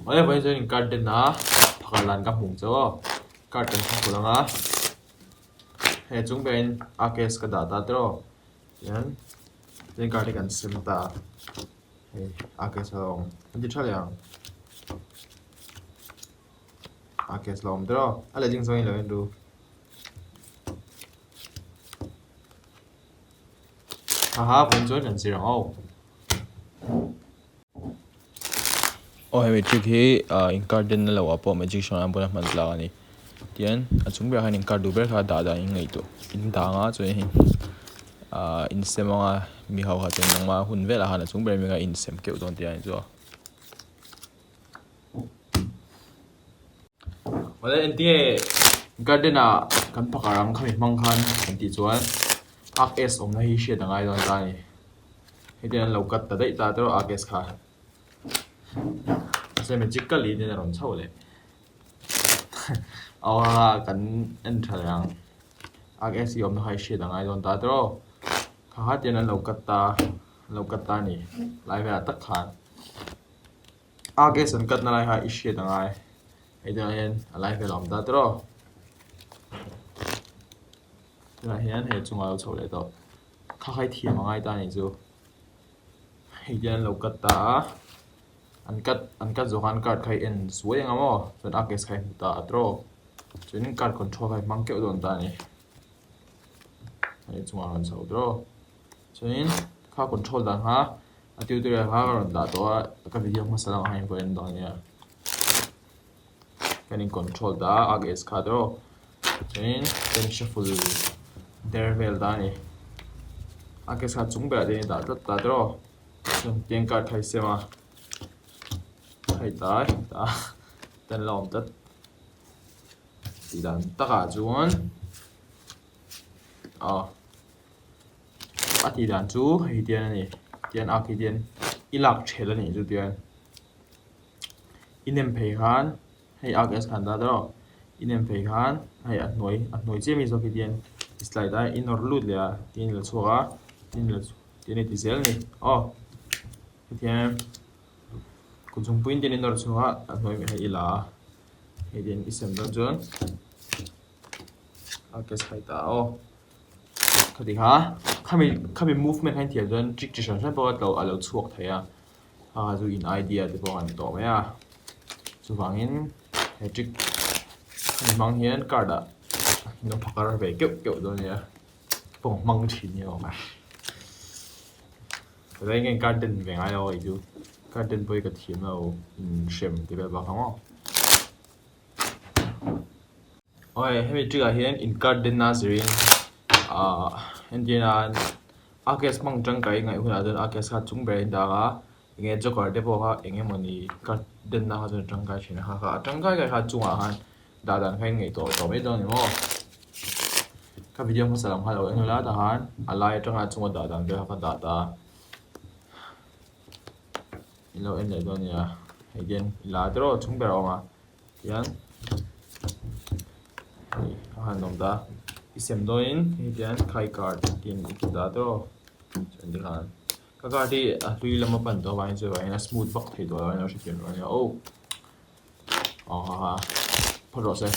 Awle vawiin chuan in card den a phakar dan ka hmuh chauh aw card kan hmu ang a hei chung ber in a case ka dah ta tawh tihian tin card hi kan sem ta hei a case a lo awm an ti tha leh ang a case a lo awm tawh aw a lehling zawng in lo en ru. Haha vawiin chuan kan zir ang aw. Aw hemi trick hi ah in card den na loh ah pawh magic hrang hrang pawh a hman tlak a ni tihian a chung berah hian in card duh ber kha dah dan in ngaihtuah in dah ang a chuan hei ah in sem ang a mi ho kha chuan nangmah hun velah khan a chung ber ami kha in sem keuh dawn tih a ni chu a. Awle engtinge garden ah kan phakar ang khami hmang khan kan tih chuan arc s awmna hi hriat a ngai dawn ta a ni hetiang an lo cut ta daih ta tawh arc s kha mahse magic ka lin in a rawn chho leh aw kan en tha leh ang arc s hi awmna kha i hriat a ngai dawn ta tawh kha kha tian an lo cut ta an lo cut ta a ni lai velah tak khan. A gas an cut na lai kha i hriat a ngai hei tunah hian a lai vel a awm ta tawh tunah hian hei a chungah a lo chho leh tawh kha kha i thiam a ngai ta a nih chu hei hian an lo cut ta a an cut an cut zawh khan card kha i en suai ang a maw chuan a gas kha i hmu ta a tawh chuanin card control kha i hmang keuh dawn ta a ni hei a chungah a rawn chho tawh chuanin kha control dan kha. A tutorial kha ka rawn dah tawh a, ka video hmasa lamah hian pawh en dawn nia. Kan in control ta a, ag kha te aw. Chuanin kan shuffle der vel ta a ni. Ag kha chung berah te hian dah tlat ta te aw. Chuan tiang card kha i sem a. Hei ta hei ta ten la awm tlat. Tih dan takah chuan aw. A tih dan chu hei tian a ni tian a khi tian i lak ṭhelh a nih chu tian i nem phei khan hei a gas khan dah tawh i nem phei khan hei a hnuai a hnuai chiah mi zawk hi tian i slide a i nawr lut leh a tin i la chhuak a tin i la tin i ti zel a ni aw hetiang kut zungpuiin tian i nawr chhuak a a hnuai hei i la a hei tian i sem dawn chuan a gas khai ta aw. Khati kha khami khami movement kha inthiam chuan trick chi hran hran pawh a lo chhuak thei a kha kha chu in idea te pawh a han tawh mai a chuvangin he trick hemi hmang hian card ah in lo phakar ve keuh keuh dawn nia pawh hmang thin ni awm a tunlai hian card den ve ngai lo a keichu card den pawh hi ka thiam lo inhrem tih vel bak ang aw. Awi hemi trick ah hian in card den a zirin ahh entir nan a case hmang tangkai ngaih hunah chuan a case kha chung ber a indah a enge joker te pawh kha eng emawni card den na kha chuan a tangkai thin a kha kha a tangkai kai kha chungah khan dah dan kha in ngaih tawh tawh mai dawn a ni maw ka video hmasa lam kha lo en ula tah khan a lai atanga a chunga dah dan te kha ka dah ta a in lo en leh dawn a nia hei hian i la tawh chung ber a awm a. Tihian hei a han awm ta i sem dawnin hei tihian khai card tin i ti ta tawh chuan tikhan ka card hi a hlui lama pan tawh avangin chuvangin a smooth vak thei tawh lo a ni hrethiam lo a nia aw aw ha ha phawt rawh se.